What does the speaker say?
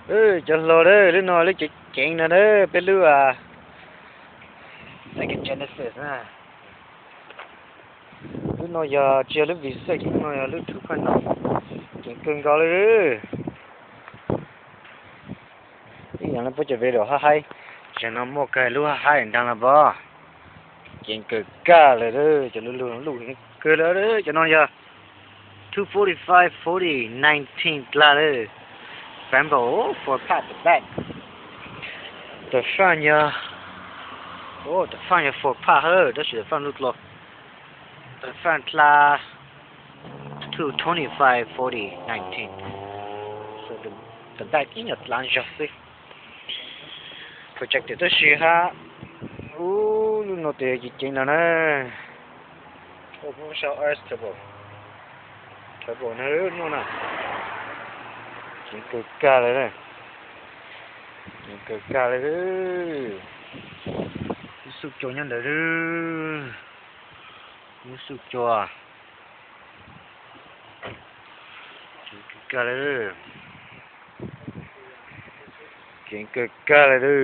Cov hluas, lub no lub ceev ceev no na, peb lub Sega Genesis na. Lub no yog tsis yog lub V six, lub no yog lub two point o. Ceev kawg nkaus li. Ib yam li peb cov video haj haib, zaum no muaj kawg lub haj haib nrag los pom. Ceev kawg kawg li, cov lub lug lug kawg li. Cov no yog two forty-five forty nineteen dlag li. Fable four pack the back. The front yog, the front yog four pack hawb, tab sis the front lub dlo. The front dlag two twenty-five forty nineteen. So the, the back ib nyuag dlav zog xwb. Projector tab sis hab, ub, lub no tes ceev ceev no na. Turbo na, lub no na. Ceev kawg kawg li, ceev kawg kawg li. Lub xuj cua nyob ntawd, lub xuj cua. Ceev kawg kawg li, ceev kawg kawg li.